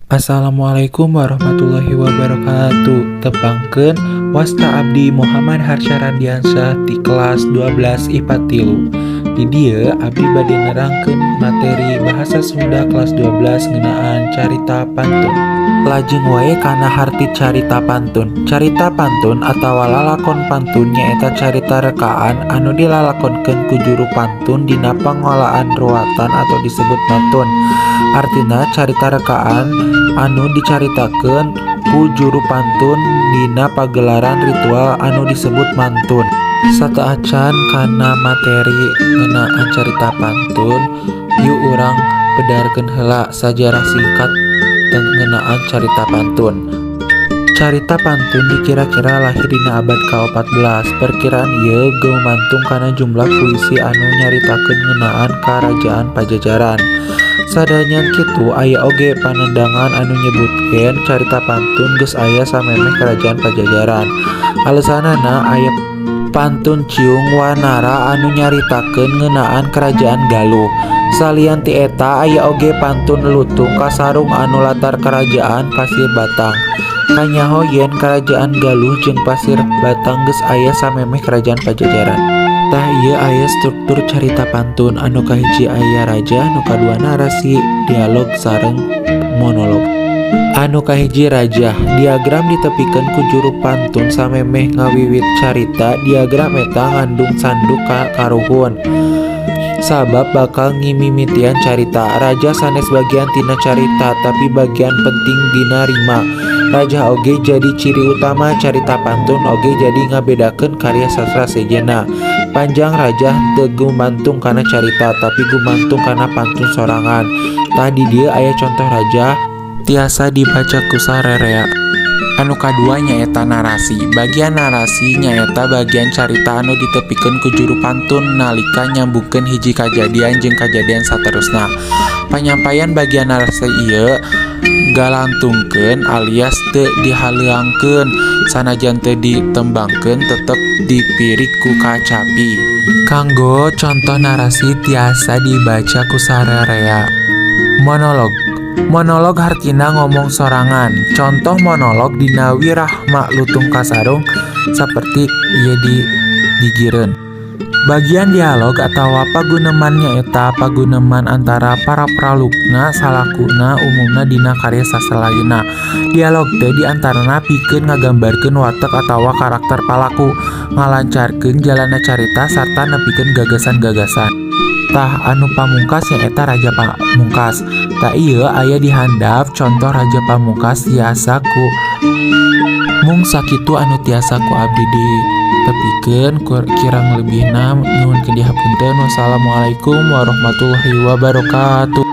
Assalamualaikum warahmatullahi wabarakatuh. Tepangkeun, wasta abdi Muhammad Harsha Radiansyah ti kelas 12 IPA 3. Di dieu abdi bade nerangkeun materi bahasa Sunda kelas 12 ngeunaan carita pantun. Lajeng wae kana harti carita pantun. Carita pantun atawa lalakon pantun nyaeta carita rekaan anu dilalakonkeun ku juru pantun dina pangolaan ruwatan atau disebut mantun. Artina, carita rekaan anu dicaritakeun ku juru pantun dina pagelaran ritual anu disebut mantun. Sateuacan kana materi ngeunaan carita pantun, yuk urang pedarkeun heula sajarah singkat ngeunaan carita pantun. Carita pantun dikira-kira lahir dina abad ka-14. Perkiraan ieu gumantung kana jumlah puisi anu nyaritakeun ngeunaan Karajaan Pajajaran. Sanajan kitu, aya oge pandangan anu nyebutkeun carita pantun geus aya samemeh Kerajaan Pajajaran. Alesanana, aya pantun Ciung Wanara anu nyaritakeun ngeunaan Kerajaan Galuh. Salian ti eta, aya oge pantun Lutung Kasarung anu latar Kerajaan Pasir Batang. Kanyaho yen Kerajaan Galuh jeung Pasir Batang geus aya samemeh Kerajaan Pajajaran. Tah, ieu aya struktur carita pantun. Anu kahiji aya rajah, nu kadua narasi, dialog sareng monolog. Anu kahiji, rajah. Diagram ditepikeun ku juru pantun samemeh ngawiwit carita. Diagram eta ngandung sanduk karuhun sabab bakal ngimimitian carita. Rajah sanes bagian tina carita, tapi bagian penting dina rima. Rajah oge jadi ciri utama carita pantun, oge jadi ngabedakeun karya sastra sejenna. Panjang rajah teu gumantung kana carita, tapi gumantung kana pantun sorangan. Tah, di dieu aya contoh rajah tiasa dibaca ku sarerea. Anu kadua nyaeta narasi. Bagian narasi nyaeta bagian carita anu ditepikeun ku juru pantun nalika nyambungkeun hiji kajadian jeung kajadian saterusna. Panyampaian bagian narasi ieu galantungkeun alias teu dihaleuangkeun. Sanajan teu ditembangkeun, tetep dipirik ku kacapi. Kanggo contoh narasi tiasa dibaca ku sarerea. Monolog. Monolog hartina ngomong sorangan. Contoh monolog dina Wirahma Lutung Kasarung saperti ieu di gigireun. Bagian dialog atawa paguneman nyaeta paguneman antara para pralukna salakuna umumna dina karya sastra lainna. Dialog teh di antarana pikeun ngagambarkeun watek atawa karakter palaku, ngalancarkeun jalanna carita, sarta nepikeun gagasan-gagasan. Tah, anu pamungkas nyaeta rajah pamungkas. Tah, ieu aya di handap contoh rajah pamungkas tiasa ku. Mung sakitu anu tiasa ku abdi ditepikeun, kirang lebihna nyuhunkeun dihapunten. Wassalamualaikum warahmatullahi wabarakatuh.